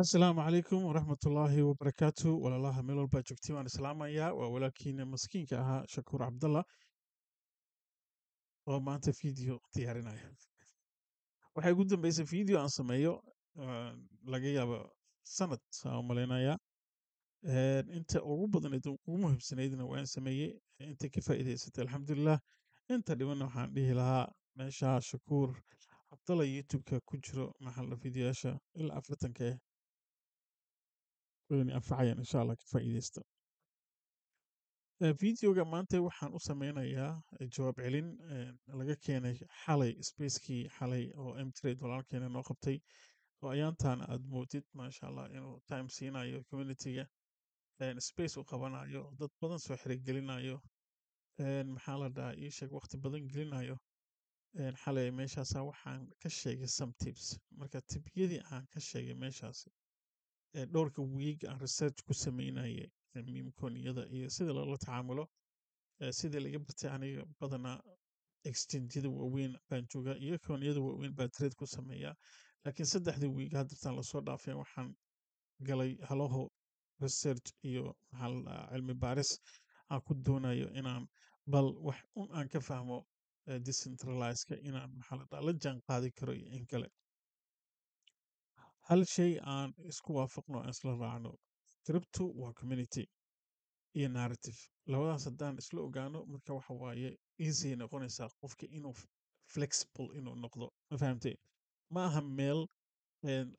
Asalaamu calaykum waraxmatullaahi wabarakaatu. Walaalaha meel walbaa joogtay waan islaamayaa. Waa walaalkiina maskiinka ahaa, Shakuur Cabdalla, oo maanta video diyaarinaya. Waxay ugu dambeysay video aan sameeyo laga yaabo sanad aan u malaynayaa. Inta ugu badnayd, ugu muhiimsanaydna waan sameeyey. Inta ka faa'iidaysatay, alxamdulilah. Inta dhimanna waxaan dhihi lahaa meesha Shakuur Cabdalla YouTube-ka ku jiro, maxaa la videoyaasha ilaa 40-ka wayna anfacayaan, insha Allah ka faa'iidaysta. Videoga maanta waxaan u sameynayaa jawaab celin laga keenay xalay spacekii xalay oo Mtrade walaalkeena noo qabtay, oo ayaantan aad moodid, maasha Allah, inuu time siinayo communityga, space u qabanayo, dad badan soo xirigelinayo, maxaa la dhahaa, ii sheeg, waqti badan gelinayo. Xalay meeshaasa waxaan ka sheegay some tips. Marka tipyadii aan ka sheegay meeshaasi, dhowrka week aan research ku sameynayay meme coinyada iyo sida loola tacaamulo, sidii laga bartay aniga badanaa exchange-yada waaweyn baan joogaa iyo coinyada waaweyn baan trade ku sameeyaa, laakiin 3-dii week haddirtaan lasoo dhaafay waxaan galay halaho research iyo, maxaa la dhahaa, cilmi baaris aan ku doonayo inaan bal wax un aan ka fahmo decentralized-ka, inaan, maxaa la dhahaa, la jaan qaadi karo iyo in kale. Hal shay aan isku waafaqno, aan isla raacno: crypto waa community iyo narrative. Labadaas haddaan isla ogaano, marka waxa waaye easy noqonaysaa qofka inuu flexible inuu noqdo. Ma fahamtay? Ma aha meel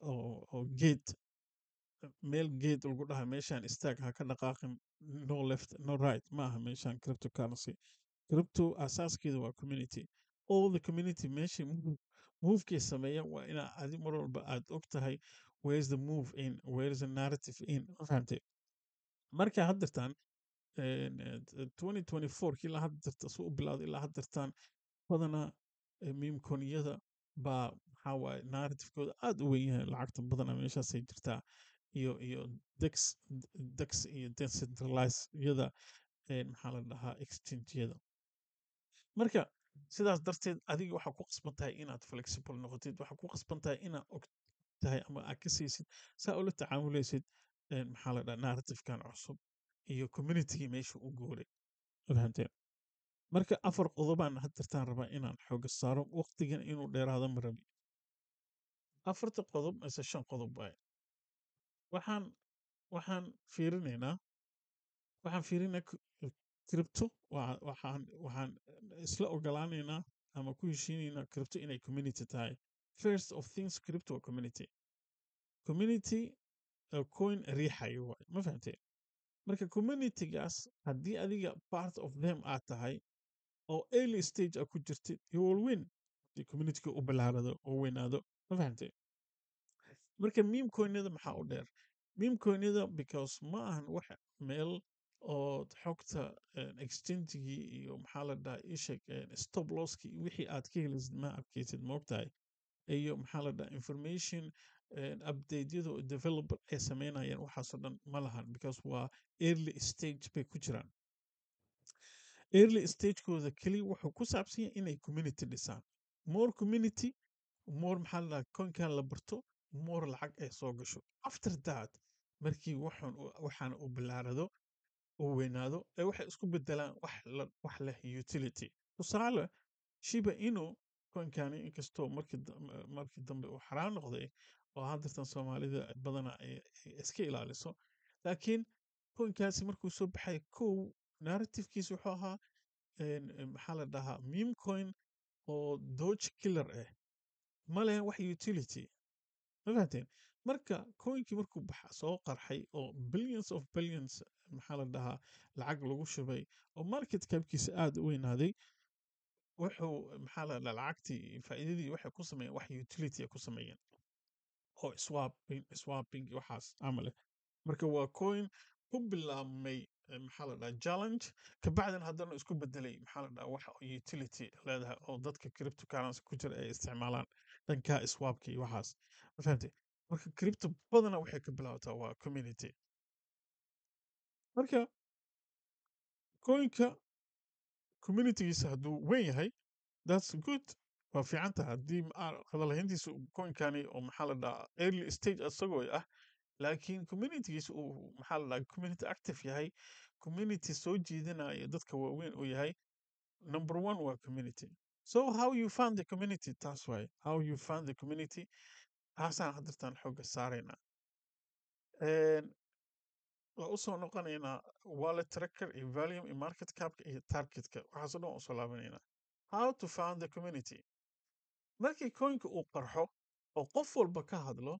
oo geed, meel geed lagu dhaha meeshaan istaag, ha ka dhaqaaqin, no left, no right. Ma aha meeshaan cryptocurrency. Crypto asaaskeeda waa community. All the community meesha movekay sameeyaan waa inaa adi mar walba aad og tahay where is the move in, where is the narrative in. Ma fahamtay? Marka haddirtaan 2024 ilaa haddirta suu u bilowday ilaa haddirtaan badanaa meme coinyada baa, maxaa waaye, narrativekooda aad u weyn yahay. Lacagta badanaa meeshaasay jirtaa iyo DEX iyo decentralized-yada, maxaa la dhahaa, exchange-yada. Marka sidaas darteed adiga waxaa ku qasban tahay inaad flexible noqotid. Waxaa ku qasban tahay inaad og tahay ama aad ka siisid saa ula tacaamulaysid, maxaa la dhahaa, narrativekan cusub iyo communitygii meesha u guuray. Ma fahamteen? Marka afar qodobaan haddirtaan rabaa inaan xooga saaro. Waqtigan inuu dheeraado ma rabi. Afarta qodob mise shan qodob waaye. Waxaan fiirinaynaa, waxaan fiirinaynaa crypto. Waxaan isla ogolaanaynaa ama ku heshiinaynaa crypto inay community tahay. First of things, crypto waa community. Community coin riixayo waay. Ma fahamteen? Marka communitygaas haddii adiga part of them aad tahay oo early stage a ku jirtid, you will win haddii communityga u bilaarado oo weynaado. Ma fahamtay? Marka meme coinyada maxaa u dheer? Meme coinyada, because ma ahan wax meel oo xogta exchangegii iyo, maxaa la dhahaa, isheg, stop losski iyo wixii aad ka helaysid ma arkaysid, moogtahay, iyo, maxaa la dhahaa, information updateyada oo developer ay sameynayaan, waxaasoo dhan ma lahan, because waa early stage bay ku jiraan. Early stagekooda keliya wuxuu ku saabsan yahay inay community dhisaan. More community, more, maxaa la dhahaa, coinkan la barto, more lacag ay soo gasho. After that, markii waxaan uu bilaarado, uu weynaado, ee waxay isku bedelaan wax leh utility. Tusaale, Shiba Inu coinkani, inkastoo markii dambe uu xaraan noqday oo haddirtan Soomaalida badanaa ay iska ilaaliso, laakiin coinkaasi markuu soo baxay kow, narrativekiisa wuxuu ahaa maxaa la dhahaa, meme coin oo doge killer ah, ma lehen wax utility. Ma fahanteen? Marka coinkii markuu baxa, soo qarxay oo billions of billions, maxaa la dhahaa, lacag lagu shubay oo market capkiisa aad u weynaaday, wuxuu, maxaa la dhahaa, lacagtii faa'iidadii waxay ku sameeyeen wax utility ay ku sameeyeen oo swapping iyo waxaas camal eh. Marka waa coin ku bilaabmay maxaa la dhahaa, challenge, kabacdina haddana isku bedelay, maxaa la dhahaa, wax utility leedahay oo dadka cryptocurrency ku jira ay isticmaalaan dhanka swapka iyo waxaas. Ma fahamtay? Marka crypto badana waxay ka bilaabataa waa community. Marka coinka communitygiisa hadduu weyn yahay, that's good. Waa fiican tahay haddii hadalhayntiisa coinkani oo, maxaa la dhahaa, early stage isagoo ah, laakiin communitygiisa uu, maxaa la dhahaa, community active yahay, community soo jiidanayo dadka waaweyn uu yahay. Number one waa community. So how you find the community, taas waaye. How you find the community, taasaan haddirtaan xooga saaraynaa. Waa usoo noqonaynaa wallet tracker iyo volume iyo market capka iyo targetka, waxaasoo dhan waa usoo laabanaynaa. How to find the community: markii coinka uu qarxo oo qof walba ka hadlo,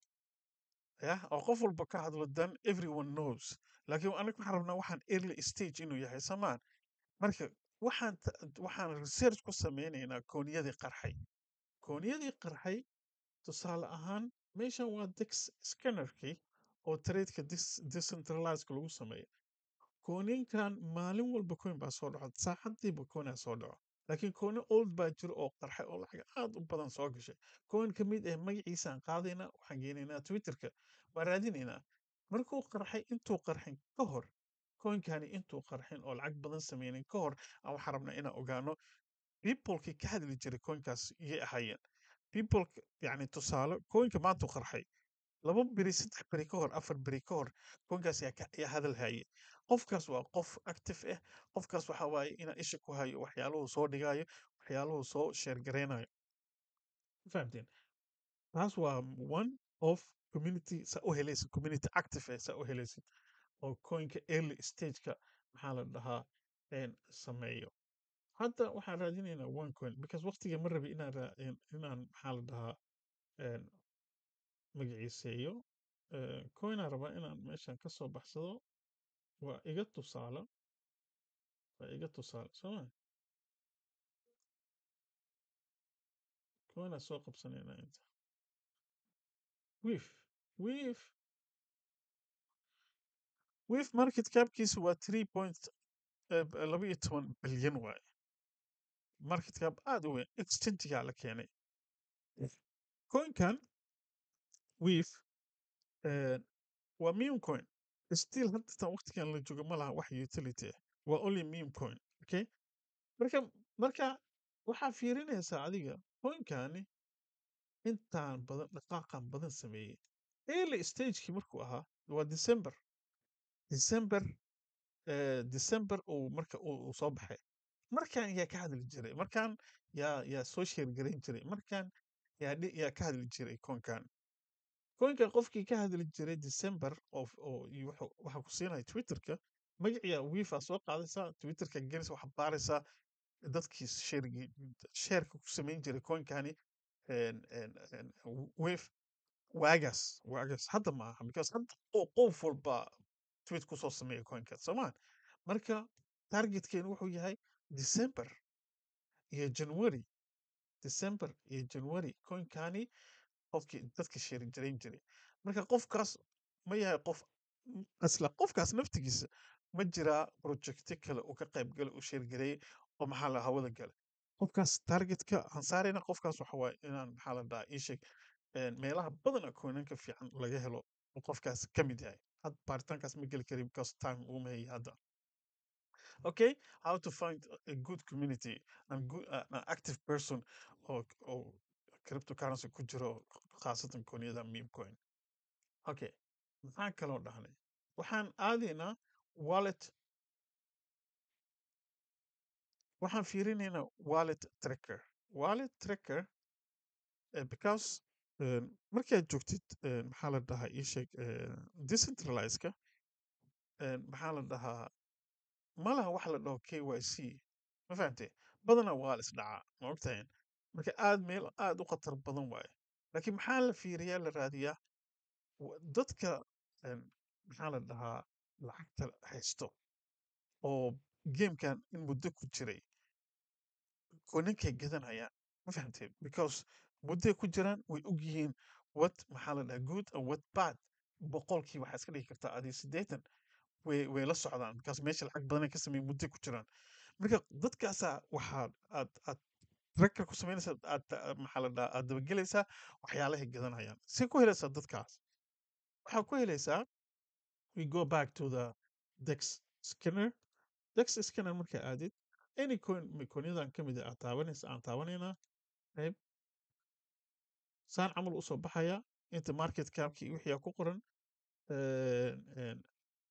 ya, oo qof walba ka hadlo, then everyone knows. Laakiin anaga waxaan rabnaa waxaan early stage inuu yahay samaan. Marka waxaan research ku sameynaynaa coinyadii qarxay. Coinyadii qarxay, tusaale ahaan, meeshan waa DEX scannerkii oo tradeka decentralized lagu sameeyo. Coinkan maalin walba coin baa soo dhaco, saacadiiba coinaa soo dhaco, laakiin coino old baa jiro oo qarxay oo lacag aad u badan soo gashay. Coin ka mid ah magaciisaan qaadaynaa, waxaan geynaynaa Twitterka, waan raadinaynaa markuu qarxay, intuu qarxin ka hor. Coinkani intuu qarxin oo lacag badan sameynin ka hor aan waxaan rabnaa inaan ogaano peoplekii ka hadli jiray coinkaas iyay ahaayeen people. Yani tusaale, coinka maantuu qarxay, 2 beri, 3 beri ka hor, 4 beri ka hor, coinkaas yaa hadal haye? Qofkaas waa qof active ah. Qofkaas waxa waaye inaan isha ku hayo waxyaaluhu soo dhigayo, waxyaaluhu soo share gareynayo. Ma fahamteen? Taas waa one of community saa u helaysid, community active ah saa u helaysid oo coinka early stageka, maxaa la dhahaa, sameeyo. Hadda waxaan raadinaynaa one coin because waqtiga ma rabi inaan, maxaa la dhahaa, magaciiseeyo. Coinaan rabaa inaan meeshan ka soo baxsado. Waa iga tusaale, waa iga tusaale, soo ma? Coinaan soo qabsanaynaa inta. WIF, WIF, WIF market capkiisu waa 3.12 bilyan waaye. Market cap aad u weyn, exchange-gaa la keenay coinkan. WIF waa meme coin still. Hadda tan waqtigan la joogo ma laha wax utility ah, waa only meme coin. Okay, marka waxaa fiirinaysaa adiga coinkani intaan badan dhaqaaqan badan sameeyey early stagekii markuu ahaa waa December uu marka uu soo baxay. Markaan yaa ka hadli jiray? Markaan yaa soo share garayn jiray? Markaan yaa ka hadli jiray coinkan? Coinkan qofkii ka hadli jiray December oo iyo waxa ku siinaya Twitterka magaciya WIF-a soo qaadaysaa, Twitterka gelaysa, waxa baaraysaa dadkii shareka ku samayn jiray coinkani WIF waagaas. Hadda ma aha, because hadda qof walba tweet kusoo sameeya coinka soomaa. Marka targetkeenu wuxuu yahay December iyo January. December iyo January coinkani qofkii dadka share jarayn jiray. Marka qofkaas ma yahay qof isla qofkaas naftigiisa ma jiraa projecti kale uu ka qayb galay, uu share gareeyey oo, maxaa la, hawada galay? Qofkaas targetka aan saarayna, qofkaas waxa waaye inaan, maxaa la dhahaa, ii sheeg, meelaha badan coinanka fiican laga helo uu qofkaas ka mid yahay. Had baaritaankaas ma geli kari because time uma hayi hadda. Okay, how to find a good community and good, an active person oo cryptocurrency ku jiro, khaasatan coinyada meme coin. Okay, maxaan kaloo dhahnay? Waxaan aadaynaa wallet, waxaan fiirinaynaa wallet tracker. Wallet tracker, because markaad joogtid, maxaa la dhahaa, ii sheeg, decentralized-ka, maxaa la dhahaa, ma laha wax la dhaho KYC. Ma fahamtay? Badanaa waa la isdhacaa, ma ogtahay? Marka aad meel aad u khatar badan waaye. Laakiin maxaa la fiiriyaa, la raadiyaa dadka, maxaa la dhahaa, lacagta haysto oo gamekan in muddo ku jiray, coinankay gadanayaan. Ma fahamtay? Because mudday ku jiraan, way og yihiin what, maxaa la dhahaa, good and what bad. Boqolkii waxaa iska dhigi kartaa adii 80 way la socdaan because meesha lacag badan ay ka sameeyeen, mudday ku jiraan. Marka dadkaasaa waxaa aad tracker ku samaynaysaa, aad, maxaa la dhahaa, aad dabagelaysaa waxyaalahay gadanayaan. Si ku helaysaa dadkaas? Waxaa ku helaysaa, we go back to the DEX scanner. DEX scanner markaa aadid, any coin coinyadan ka mid ah aad taabanaysa, aan taabanaynaa qayb. Saan camal usoo baxaya. Inta market capki wixii ku qoran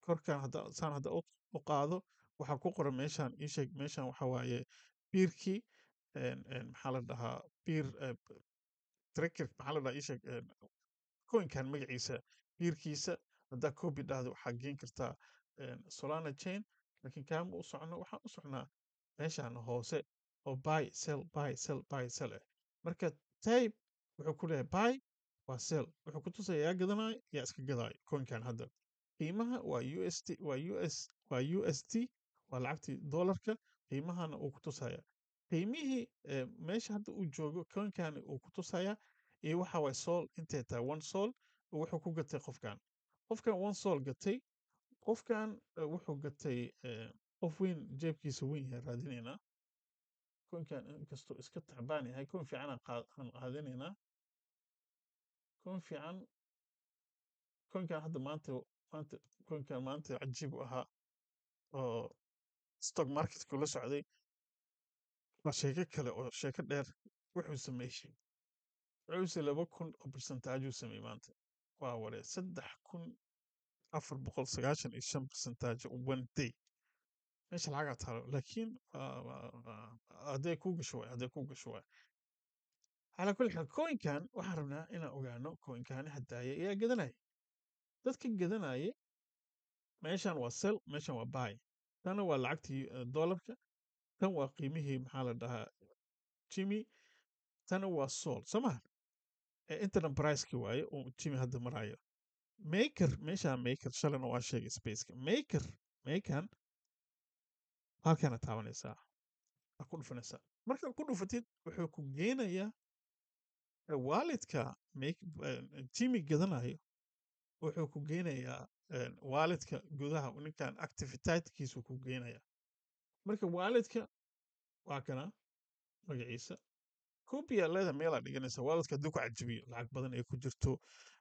korkan hadda saan hadda u qaado, waxaa ku qoran meeshan. Ii sheeg, meeshan waxa waaye pairkii, maxaa la dhahaa, pair tracker, maxaa la dhahaa, ii sheeg, coinkan magaciisa, pairkiisa. Haddaa copy dhahdo, waxaa geen kartaa Solana chain, laakiin kaama u socono. Waxaan u socnaa meeshan hoose oo buy, sell, buy, sell, buy, sell ah. Marka type wuxuu ku leeyahay buy waa sell. Wuxuu ku tusaya yaa gadanayo, yaa iska gadaayo coinkan. Hadda qiimaha waa UST, waa US, waa UST, waa lacagtii dollarka. Qiimahana uu ku tusaya qiimihii meesha hadda uu joogo coinkani uu ku tusaya. Iyo waxa waay sol intay tahay, one sol wuxuu ku gatay qofkan. Qofkan one sol gatay. Qofkan wuxuu gatay qof weyn, jeebkiisa weyn yahay. Raadinaynaa coinkan, inkastoo iska tacbaan yahay. Coin fiican aan qaadanaynaa, coin fiican. Coinkan hadda maanta, coinkan maanta cajiib u ahaa oo stock marketku la socday. Waa sheeko kale oo sheeko dheer. Wuxuu sameeyey, wuxuuse 2000 oo percentage uu sameeyey maanta. Waa waree, 3495 percentage one day. Meesha lacagaa taalo, laakiin hadday kuu gasho waay, hadday kuu gasho waay. Calaa kulli xaal, coinkan waxaan rabnaa inaan ogaano coinkani haddaaya ayaa gadanaya, dadka gadanaya. Meeshan waa sell, meeshan waa buy. Tana waa lacagtii dollarka, tan waa qiimihii, maxaa la dhahaa, Jimmy. Tana waa sol, soo maha? Intana priceki waaye uu Jimmy hadda marayo. Maker, meeshaan maker shalana waa sheegay, spaceka maker. Makerkan halkaana taabanaysaa, aa ku dhufanaysaa. Markaad ku dhufatid, wuxuu ku geenayaa walletka Jimmy gadanayo. Wuxuu ku geenayaa walletka gudaha ninkan, activitykiisu ku geenaya. Marka walletka waa kana, magaciisa copy leeda, meelaa dhiganaysa. Walletka hadduu ku cajibiyo, lacag badan ay ku jirto,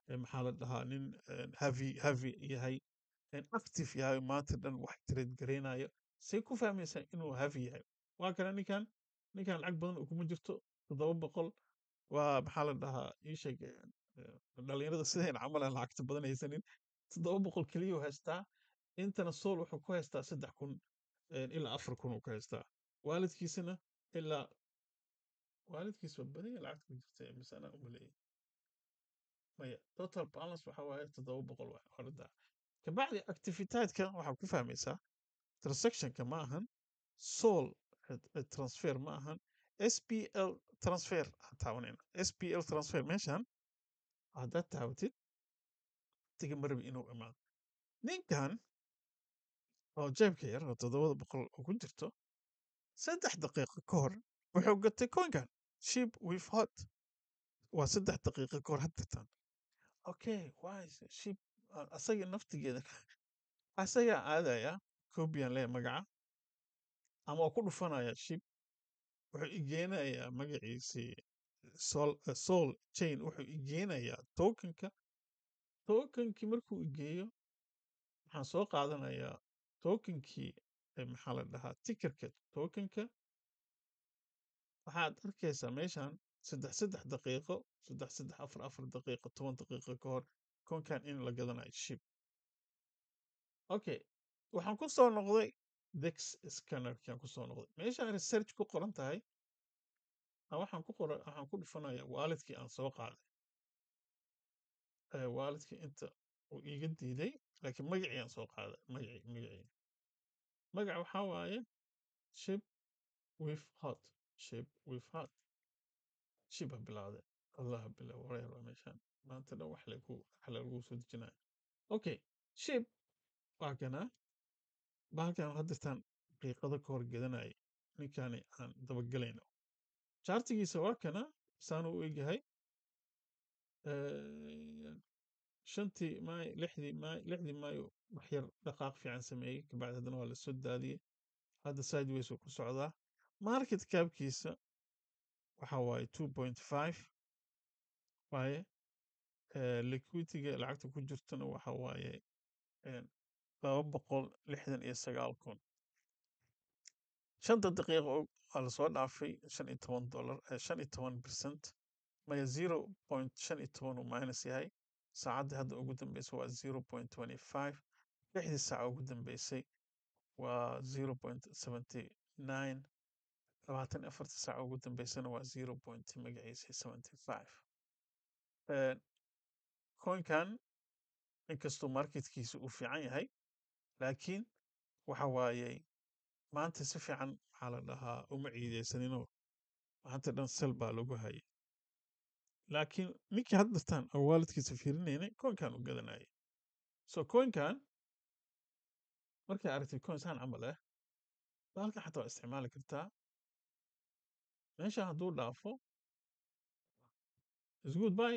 maxaa la dhahaa, nin heavy yahay, active yahay, maanta dhan wax trade garaynayo. Say ku fahmaysaa inuu heavy yahay? Waa kana ninkan. Ninkan lacag badan oo kuma jirto, 700. Waa, maxaa la dhahaa, ii sheeg, dhalinyarada sideen camal aan lacagta badan haysanin. 700 keliya uu haystaa. Intana sol wuxuu ku haystaa 3000 ilaa 4000 uu ka haystaa. Walletkiisana ilaa walletkiisa waa badan yahay lacagta ku jirta, mise anaa u maleeyay? Maya, total balance waxa waaye 700 waay horada. Kabacdi activityka waxaa ku fahmaysaa transactionka ma ahan sol transfer, ma ahan SPL transfer. Ha taabanayna SPL transfer. Meeshan haddaad taabatid, tiga marabi inuu imaado ninkan oo jeebka yar oo 700 oo ku jirto. 3 daqiiqo ka hor wuxuu gatay coinkan Ship with Hot. Waa 3 daqiiqo ka hor haddirtan. Okay, why ship asaga naftigeeda asagaa aadaya. Copy aan leeyahay magaca ama waa ku dhufanaya Ship. Wuxuu igeenayaa magaciisii sol, sol chain. Wuxuu igeenayaa tokenka. Tokenkii markuu igeeyo, waxaan soo qaadanayaa tokenkii, maxaa la dhahaa, tickerka tokenka. Waxaad arkaysaa meeshan saddex saddex daqiiqo, saddex saddex, afar afar daqiiqo, 10 daqiiqo ka hor coinkan in la gadanayo Ship. Okay, waxaan ku soo noqday DEX Scannerkaan ku soo noqday. Meeshaan research ku qoran tahay waxaan ku qoran, waxaan ku dhufanaya walletkii aan soo qaaday. Walletkii inta uu iiga diiday, laakiin magacii aan soo qaaday, magacii magaca waxaa waaye Ship with Hot, Ship with Hot. Ship ha bilaawday, Allah bila wareer waa meeshaan. Maanta dhan wax lagu soo dejinaya. Okay, Ship waa kana. Bahalkan haddirtaan daqiiqado ka hor gadanayay ninkani aan dabagelayno. Chartigiisa waa kana, saan u egyahay. Shantii Maay, 6dii Maay, 6dii Maayo wax yar dhaqaaq fiican sameeyey. Kabacdi haddana waa lasoo daadiyey. Hadda sideways uu ku socdaa. Market capkiisa waxa waaye 2.5 waaye. Liquidityga lacagta ku jirtana waxa waaye 269,000. Shanta daqiiqo waa lasoo dhaafay $15, 15%. Maya, 0.15 uu minus yahay. Saacaddii hadda ugu dambeysay waa 0.25. 6dii saaca ugu dambeysay waa 0.79. 24-ta saaca ugu dambeysana waa zero point magaciisa 75. Coinkan inkastoo marketkiisa uu fiican yahay, laakiin waxa waayey maanta si fiican, maxaa la dhahaa, uma ciideysaninoo maanta dhan sell baa lagu hayay. Laakiin ninkii haddartaan oo walletkiisa fiirinaynay coinkan u gadanayay. So coinkan markay aragtay coin saan camal ah, bahalka xataa waa isticmaali kartaa. Meesha hadduu dhaafo is good buy.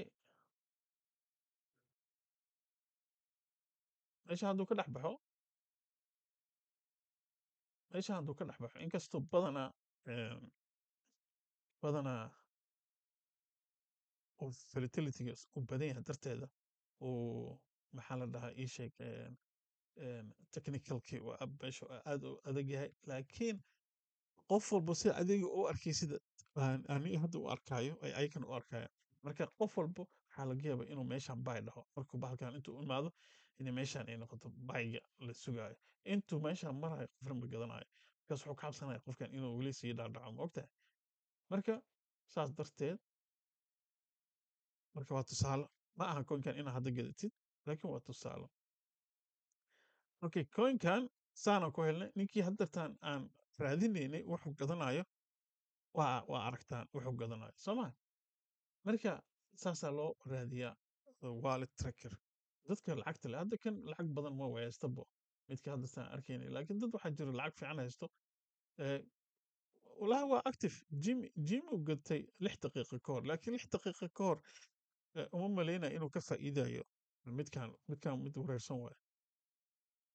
Meesha hadduu ka dhex baxo, meesha hadduu ka dhex baxo, inkastoo badanaa uu volatilityga u badan yahay darteeda, uu, maxaa la dhahaa, ii sheeg, technicalkii waa meesha aad u adag yahay. Laakiin qof walba sida adiga u arkay, sida aniga hadda u arkayo, ay ayakana u arkaya. Marka qof walba waxaa laga yaabaa inuu meeshan buy dhaho markuu bahalkan intuu imaado, inay meeshan ay noqoto buyga la sugaayo. Intuu meeshan marayo qofna ma gadanayo, markaas wuxuu ka cabsanaya qofkan inuu weli sii dhaadhaco, ma ogtahay? Marka saas darteed, marka waa tusaale, ma aha coinkan inaad hadda gadatid, laakiin waa tusaale. Okay, coinkan saanaan ku helnay. Ninkii haddartaan aan raadinaynay wuxuu gadanayo waa aragtaan wuxuu gadanayo, soo ma? Marka saasaa loo raadiyaa wallet tracker. Dadka lacagta leh, hadda kan lacag badan ma haystabo midka hadda arkaynay, laakiin dad waxaa jiro lacag fiican haysto. Walahi waa active. Jim uu gatay 6 daqiiqo ka hor, laakiin 6 daqiiqo ka hor uma malaynaya inuu ka faa'iidayo midkan. Mid wareersan waay.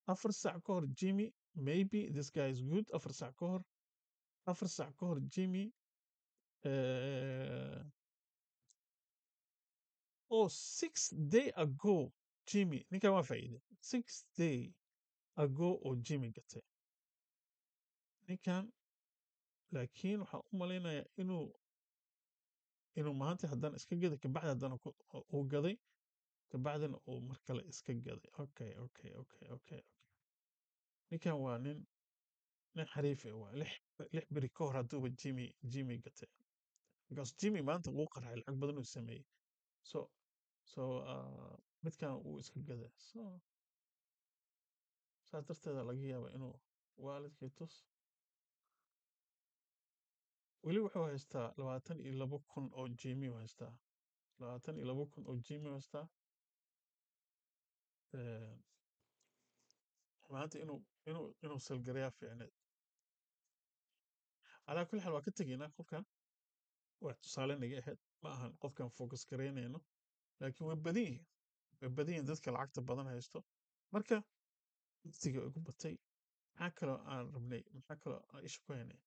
4 saac ka hor Jimmy, maybe this guy is good. 4 saac ka hor, 4 saac ka hor Jimmy, oh, 6 day ago Jimmy, ninkan waa faa'iiday. 6 day ago oo Jimmy gatay ninkan, laakiin waxaan u malaynayaa inuu maanta haddana iska gaday, kabacdi haddana uu gaday, kabacdina uu mar kale iska gaday. Okay, ninkan waa nin xariif ah. Waa 6 beri ka hor hadduuba Jimmy gatay, because Jimmy maanta wuu qarxay, lacag badan uu sameeyey. So midkan wuu iska gaday. So saas darteeda laga yaaba inuu walletkii tus. Weli wuxuu haystaa 22,000 oo Jimmy u haystaa, 22,000 oo Jimmy u haystaa. Maanta inuu sell gareeyaa fiicneed. Calaa kulli xaal, waa ka tegaynaa qofkan. Waa tusaale naga ahayd, ma ahan qofkan focus garaynayno, laakiin way badan yihiin, way badan yihiin dadka lacagta badan haysto. Marka waqtiga igu batay. Maxaa kaloo aan rabnay? Maxaa kaloo aan isha ku haynay?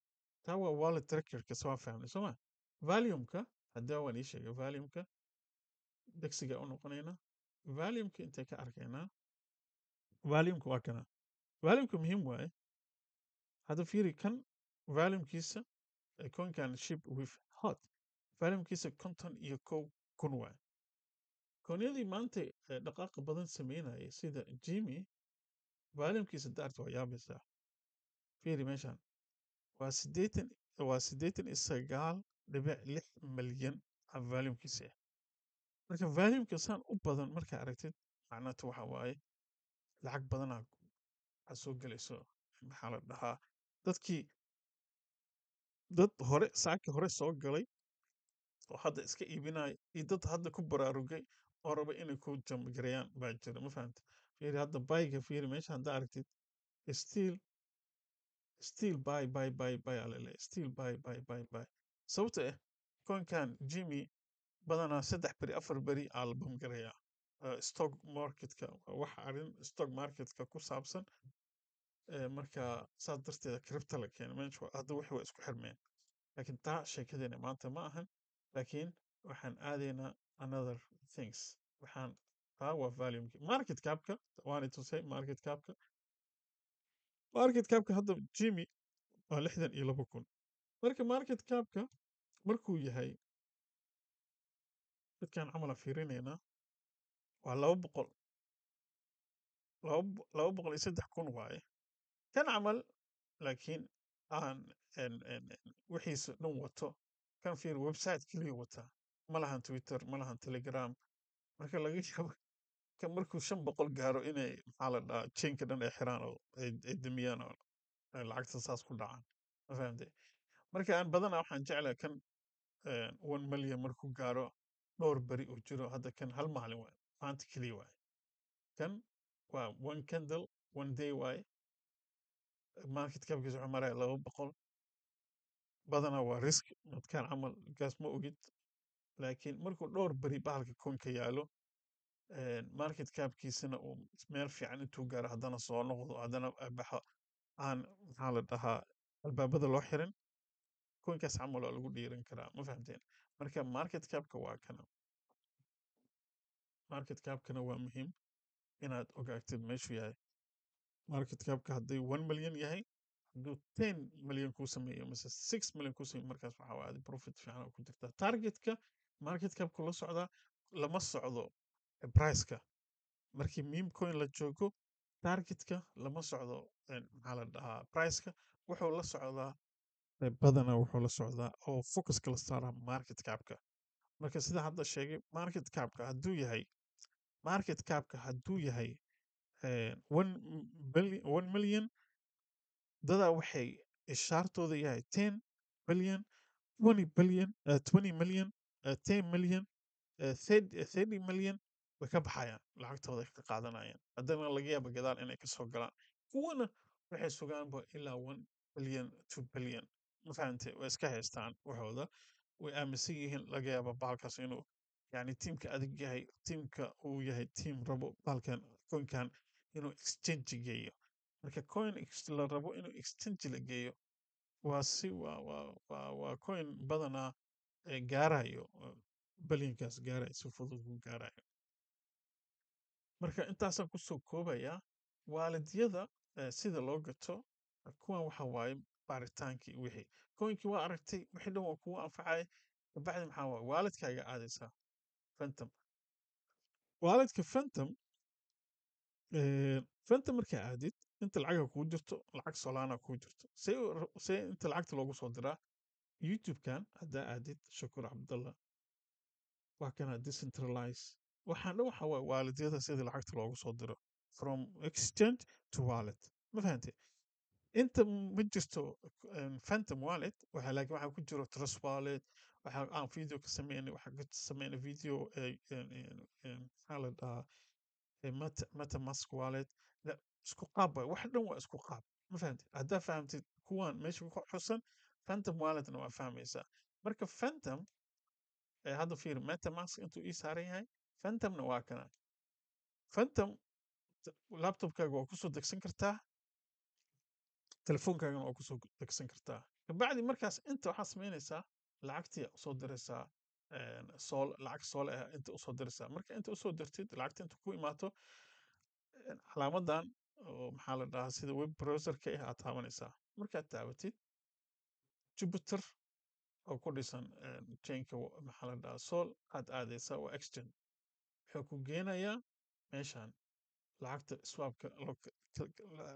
Taa waa wallet trackerka, soo fahmnay, soo ma? Volume-ka haddaa waan ii sheegay. Volume-ka degsiga u noqonaynaa. Volume-ka intay ka arkaynaa? Volume-ka waa kana. Volume-ka muhiim waaye. Hadda fiiri kan volume-kiisa, coinkan Ship with Heart, volume-kiisa 51,000 waaye. Coinyadii maanta dhaqaaqa badan sameynayay sida Jimmy, volume-kiisa daarta waa yaabaysaa. Fiiri meeshan, waa 89.6 milyan a volume-kiisa ah. Marka volume-ka saan u badan markaa aragtid, macnaha waxa waaye lacag badanaa waxaa soo gelayso, maxaa la dhahaa, dadkii dad hore saaki hore soo galay oo hadda iska iibinaya iyo dad hadda ku baraarugay oo raba inay ku jump gareeyaan baa jira, ma fahamta? Fiiri hadda buyga, fiiri meesha hadda aragtid, still buy, buy, buy, buy alele, still buy, buy, buy, buy. Sababta ah coinkan Jimmy badanaa 3 beri, 4 beri aa la bam gareeyaa. Stock marketka waa wax arrin stock marketka ku saabsan. Marka saas darteeda crypto la keenay meesha, hadda wixii waa isku xirmeen. Laakiin taa sheekadeena maanta ma ahan, laakiin waxaan aadaynaa another things. Waxaan taa waa volume. Market capka waana tusay. Market capka hadda Jimmy waa 62,000. Marka market capka markuu yahay Midkaan camal aan fiirinaynaa, waa 200, 203,000 waaye kan camal, laakiin aan wixiisa dhan wato. Kan fiir, website keliya wataa, ma lahan Twitter, ma lahan Telegram. Marka laga yaabo kan markuu 500 gaaro inay, maxaa la dhahaa, chainka dhan ay xiraan oo ay damiyaan oo ay lacagta saas ku dhacaan. Ma fahamtay? Marka aan badanaa waxaan jeclahay kan 1 million markuu gaaro, dhowr beri uu jiro. Hadda kan hal maalin waaye, maanta keliya waaye. Kan waa one candle, one day waaye. Market capkiisa wuxuu maraya 200. Badanaa waa risk midkaan camal gaas, ma ogid, laakiin markuu dhowr beri bahalka coinka yaalo, market capkiisana uu meel fiican intuu gaaro, haddana soo noqdo, haddana baxo, aan, maxaa la dhahaa, albaabada loo xirin, coinkaas camal waa lagu dhiiran karaa. Ma fahamteen? Marka market capka waa kana. Market capkana waa muhiim inaad ogaatid meeshuu yahay. Market capka haddii 1 million yahay, hadduu 10 million kuu sameeyo mise 6 million kuu sameeyo, markaas waxaa waaye profit fiican oo ku jirta. Targetka market capku la socdaa, lama socdo priceka. Markii meme coin la joogo, targetka lama socdo, maxaa la dhahaa, priceka. Wuxuu la socdaa badanaa, wuxuu la socdaa oo focuska la saaraa market capka. Marka sida hadda sheegay, market capka hadduu yahay 1 billion, 1 million, dadaa waxay ishaartooda yahay 10 billion, 20 billion, 20 million, 10 million, 30 million, way ka baxayaan, lacagtooda ka qaadanayaan. Haddana laga yaaba gadaal inay kasoo galaan. Kuwana waxay sugaanba ilaa 1 billion, 2 billion. Ma fahamtay? Way iska haystaan waxooda, way aaminsan yihiin. Laga yaaba bahalkaas inuu yani tiimka adag yahay, tiimka uu yahay tiim rabo bahalkan, coinkan inuu exchange geeyo. Marka coin la rabo inuu exchange la geeyo, waa si waa coin badanaa gaarayo bilyankaas, gaarayo si fudud ku gaarayo. Marka intaasaan kusoo koobayaa walletyada sida loo gato. Kuwan waxa waaye baaritaankii wixii coinkii waa aragtay, wixii dhan waa kugu anfacay. Kabacdi maxaa waaye? Walletkaaga aadaysaa Phantom, walletka Phantom. Phantom markaa aadid, inta lacaga kugu jirto, lacag Solana kugu jirto, see inta lacagta loogu soo diraa? YouTube-kan haddaa aadid, Shakur Cabdallah, waa kana decentralize. Waxaan dhan waxa waaye walletyada sidii lacagta loogu soo diro from exchange to wallet. Ma fahantay? Inta ma jirto Phantom wallet waxa, laakiin waxaa ku jiro Trust Wallet. Waxa aan video ka sameynay, waxaa ka sameynay video, maxaa la dhahaa, MetaMask wallet. La isku qaab waay, wax dhan waa isku qaab. Ma fahamtid? Haddaa fahamtid kuwan meesha ku xusan, Phantom walletna waa fahmaysaa. Marka Phantom hadda fiir, MetaMask intuu ii saaran yahay, Phantomna waa kana. Phantom laptopkaaga waa kusoo degsan kartaa, telefoonkaagana waa kusoo degsan kartaa. Kabacdi markaas inta waxaa samaynaysaa, lacagtii usoo diraysaa, Sol, lacag Sol ah inta usoo diraysaa. Marka inta usoo dirtid, lacagta inta ku imaato, calaamadan oo, maxaa la dhahaa, sida web browserka ah aad taabanaysaa. Markaad taabatid, Jupiter oo ku dhisan chainka, maxaa la dhahaa, Sol aad aadaysaa, waa exchange. Wuxuu ku geenayaa meeshan lacagta swapka loo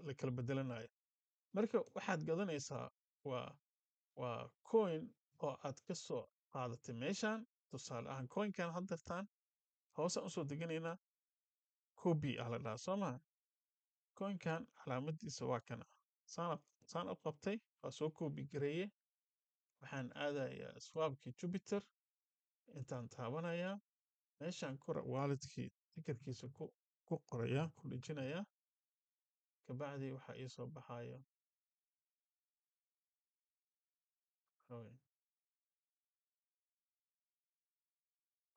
la kala bedelanayo. Marka waxaad gadanaysaa waa coin oo aad ka soo qaadatay meeshan. Tusaale ahaan, coinkan haddartaan hoosaan usoo deganaynaa, copy ah la dhahaa, soo maha? Coinkan calaamadiisa waa kana. Saan u qabtay, waa soo copy gareeye. Waxaan aadayaa swapkii Jupiter, intaan taabanayaa, meeshaan kora walletkii tickerkiisa ku qoraya, ku dhejinayaa. Kabacdi waxaa ii soo baxayo. Haween.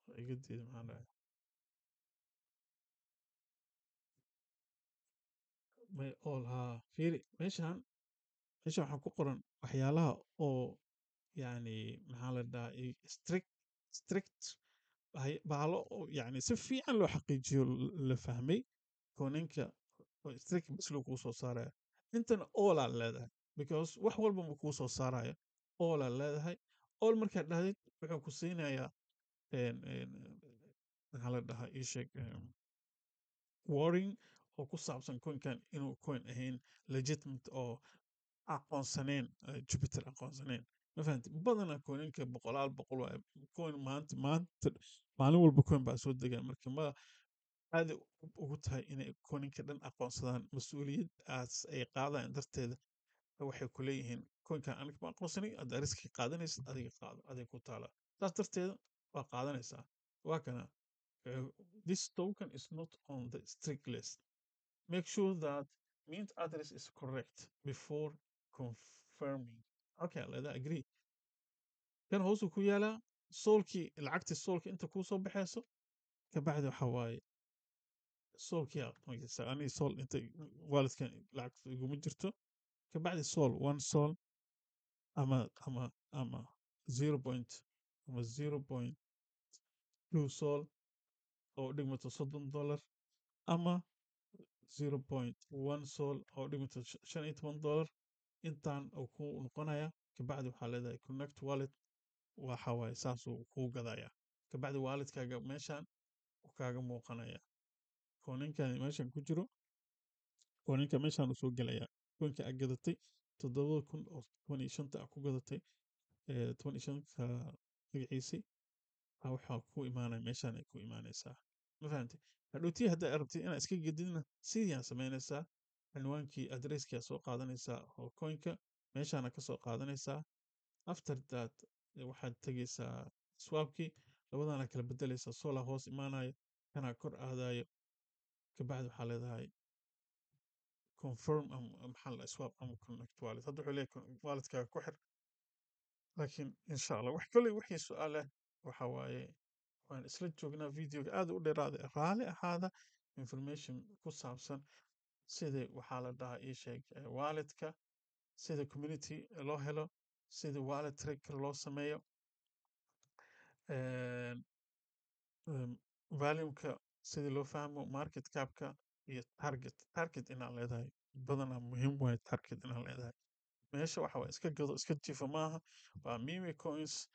Waa iga diiday, maxaan dhahay? May all haa, fiiri meeshan waxaa ku qoran waxyaalaha oo yani, maxaa la dhahaa, strict bahalo oo yani si fiican loo xaqiijiyo, la fahmay coinanka oo strict bas loo kuu soo saaraya. Intana all aad leedahay, because wax walba ma kuu soo saarayo. All aad leedahay. All markaad dhahdid, wuxuu ku siinayaa. Maxaa la dhahaa, ii sheeg, warning oo ku saabsan coinkan inuu coin ahayn legitimate oo aqoonsaneen, Jupiter aqoonsaneen. Ma fahanti? Badanaa coinanka boqolaal boqol waa coin. Maanta maalin walba coin baa soo degaa. Marka ma aad ugu tahay inay coinanka dhan aqoonsadaan, mas-uuliyad aas ay qaadayaan darteeda waxay ku leeyihiin: "Coinkan aniga ma aqoonsanay. Haddaa riski qaadanaysid, adiga qaado, adiga ku taala." Saas darteeda waa qaadanaysaa. Waa kana: "This token is not on the strict list. Make sure that mint address is correct before confirming." Okay, leeda agree. Kan hoosuu ku yaalaa SOLkii, lacagtii SOLka inta kuu soo baxayso. Kabacdi waxa waaye SOLkii ani SOL inta walletkan lacagta iguma jirto. Kabacdi SOL, one SOL ama zero point ama 0.2 SOL oo u dhigmato $30, ama 0.1 SOL oo u dhigmato $15, intaan uu ku noqonaya. Kabacdi waxaa leedahay connect wallet. Waxa waaye saasuu kuu gadaya. Kabacdi walletkaaga meeshan uu kaaga muuqanaya. Coinankan meeshan ku jiro, coinanka meeshan uu soo gelaya. Coinka aad gadatay 7,025 aad ku gadatay, 15-ka magaciisi waxaa ku imaanaya meeshan ay ku imaanaysaa. Ma fahamtay? Hadhowtii haddaa rabtid inaad iska gedidna, sidii aad samaynaysaa: cinwaankii, addresskii aad soo qaadanaysaa oo coinka meeshaana ka soo qaadanaysaa. After that waxaad tegaysaa swapkii, labadana kala bedelaysaa. SOLa hoos imaanayo, kanaa kor aadayo. Kabacdi waxaa leedahay confirm ama maxaa la swap ama connect wallet. Hadda wuxuu leeyahay walletkaaga ku xir. Laakiin insha Allah wax kolley wixii su-aal ah waxa waaye waan isla joognaa. Videoga aad u dheeraaday, raali ahaada. Information ku saabsan sida, waxaa la dhahaa, ii sheeg, walletka, sida community loo helo, sida wallet tracker loo sameeyo, volumeka sida loo fahmo, market capka iyo target inaad leedahay. Badanaa muhiim waaye target inaad leedahay. Meesha waxa waa iska gado iska jifa maaha, waa meme coins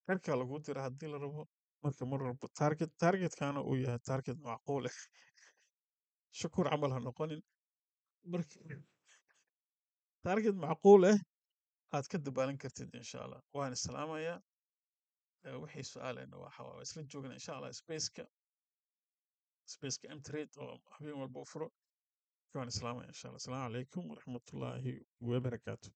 cirkaa lagu dira haddii la rabo. Marka mar walba target, targetkana uu yahay target macquul ah. Shukur camal ha noqonin. Marka target macquul ah aad ka dabaalan kartid, insha Allah. Waan islaamayaa. Wixii su-aalena waxa waa isla joogna, insha Allah, spaceka mtrade oo habeen walba u furo. Waan islaamaya, insha Allah. Asalaamu calaykum waraxmatullaahi wabarakaatu.